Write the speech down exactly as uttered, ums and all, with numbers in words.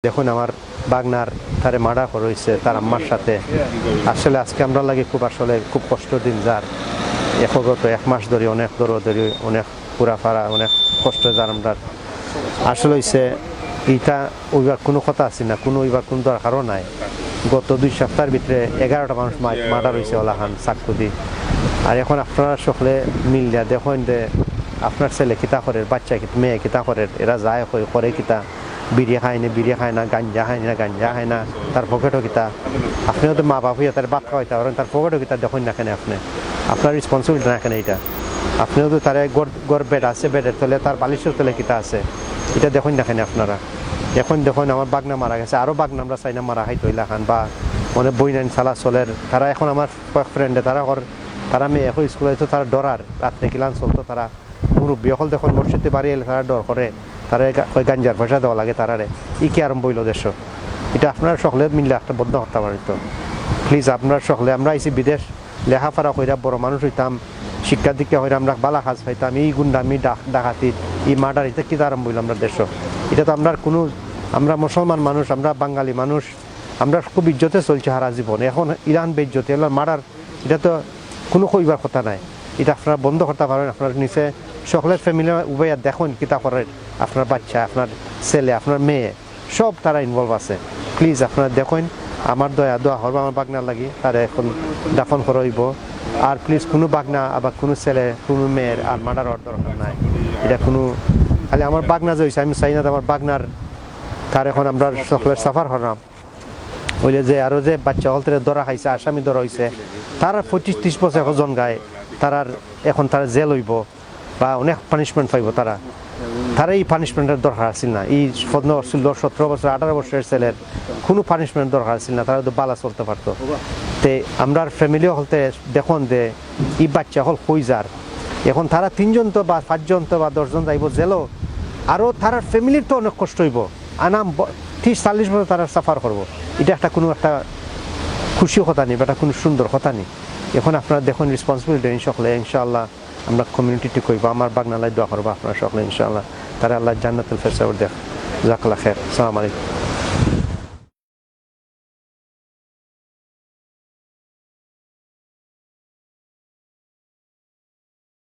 দেখইন, আমার বাগনার তারে মার্ডার করা অইছে তার আম্মার সাথে। আসলে আজকে আমরার লাগি খুব, আসলে খুব কষ্টর দিন যার। এখগত এক মাস ধরি অনেক দৌড়াদৌড়ি, অনেক পুরাফারা, অনেক কষ্ট যার আমরার। আসলে অইছে, ইটা অইবার কুনু কথা আছিল না, কুনু অইবার কুনু দরকারও নাই। গত দুই সপ্তাহর ভিতরে এগারোটা মানুষ মা-, মার্ডার অইছে অলাখান চাক্কু দি। আর এখন আপনারা সকলে মিলিয়া দেখইন যে আপনার ছেলে কিতা করের, বাচ্চা কিতা, মেয়ে কিতা করের, এরা যায় কই, করে কিতা, বিড়ি খায় নি, বিড়ি খায় না, গাঞ্জা খায় নি না, গাঞ্জা খায় না, তার পকেটো কিতা। আপনেও তো মা বাপ অইয়া তারে ভাত খাওয়াইতা পারইন, তার পকেটো কিতা দেখইন না কেনে আপনে? আপনার রেসপন্সিবিলিটি না কেনে ইটা? আপনেও তো তারে ঘর, ঘর বেড আছে, বেডর তলে, তার বালিশর তলে কিতা আছে, ইটা দেখইন না কেনে আপনারা? এখন দেখইন, আমার বাগনা মারা গেছে, আরো বাগনা আমরা চাই না মারা খাইতো অইলাখান, বা অনেক বইনাইন চালা চলের, তারা এখন আমার কয়েক ফ্রেন্ডে, তারা কর, তারা মেয়ে এখন স্কুলে তো তারা ডরার, রাত্রে কিলান চলতো তারা। মুরব্বি অকল দেখইন মসজিদে বাড়ি আইলে তারা ডর করে, তারা গা-, কয় গাঞ্জার পয়সা দেওয়া লাগে তারারে। ই কি আরম্ভ অইলো দেশো? ইটা আপনারা সকলে মিললে একটা বন্ধ করতা পারইন তো। প্লিজ, আপনারা সকলে, আমরা আইছি বিদেশ, লেখাপড়া কইরা বড় মানুষ অইতাম, শিক্ষা দীক্ষা কইরা আমরা বালা কাজ পাইতাম, ই গুন্ডামি, ডাক-, ডাকাতি, ই মার্ডার, ইটা কিতা আরম্ভ অইলো আমরার দেশো? ইটা তো আমরার কুনু, আমরা মুসলমান মানুষ, আমরা বাঙালি মানুষ, আমরা খুব ইজ্জতে চলছি হারা জীবন। এখন ইলান বেইজ্জতি, ইলান মার্ডার, ইটা তো কুনু কইবার কথা নাই। ইটা আপনারা বন্ধ করতা পারইন। আপনারা নিজে সকলের ফ্যামিলি উবাইয়া দেখইন কিতা করের আপনার বাচ্চা, আপনার ছেলে, আপনার মেয়ে, সব তারা ইনভলভ আছে। প্লিজ আপনারা দেখইন, আমার দয়া, দোয়া করবা আমার বাগনার লাগি, তারে এখন দাফন করা অইবো। আর প্লিজ কুনু বাগনা আবার কুনু ছেলে, কুনু মেয়ের আর মার্ডার অওয়ার দরকার নাই। ইটা কুনু, খালি আমার বাগনা যে অইছে, আমি চাই না যে আমার বাগনার, তার এখন আমরা সকলের সাফার করলাম। অইলে যে আরো যে বাচ্চা অকলরে ধরা খাইছে, আসামি ধরা অইছে, তারা পঁচিশ তিরিশ বছর এখন জন গায়, তারার এখন তারা জেল অইবো বা অনেক পানিশমেন্ট পাইবো তারা। তারা ই পানিশমেন্টর দরকার আছিল না। ই পনেরো, ষোলো, সতেরো বছর, আঠারো বছরের ছেলের কুনু পানিশমেন্ট দরকার আছিল না, তারা তো বালা চলতে পারতো। তে আমরার ফ্যামিলি অকলতে দেখইন যে ই বাচ্চা অকল কই যার। এখন তারা তিনজন তো বা পাঁচজন তো বা দশজন যাইবো জেলো, আরো তারার ফ্যামিলির তো অনেক কষ্ট অইবো। আনাম ব-, তিরিশ চল্লিশ বছর তারা সাফার করবো। ইটা একটা কুনু একটা খুশি কথা নি, বা ইটা কুনু সুন্দর কথা নি। এখন আপনারা দেখইন রেসপন্সিবিলিটি, ইনশাআল্লাহ, ইনশাআল্লাহ আমরা কমিউনিটি ঠিক অইবো। আমার বাগনার লাগি দোয়া করবা আপনারা সকলে ইনশাআল্লাহ। তারে আল্লাহ জান্নাতুল ফেরদাউস দেখ। জাযাকাল্লাহ খাইর। আসসালামু আলাইকুম।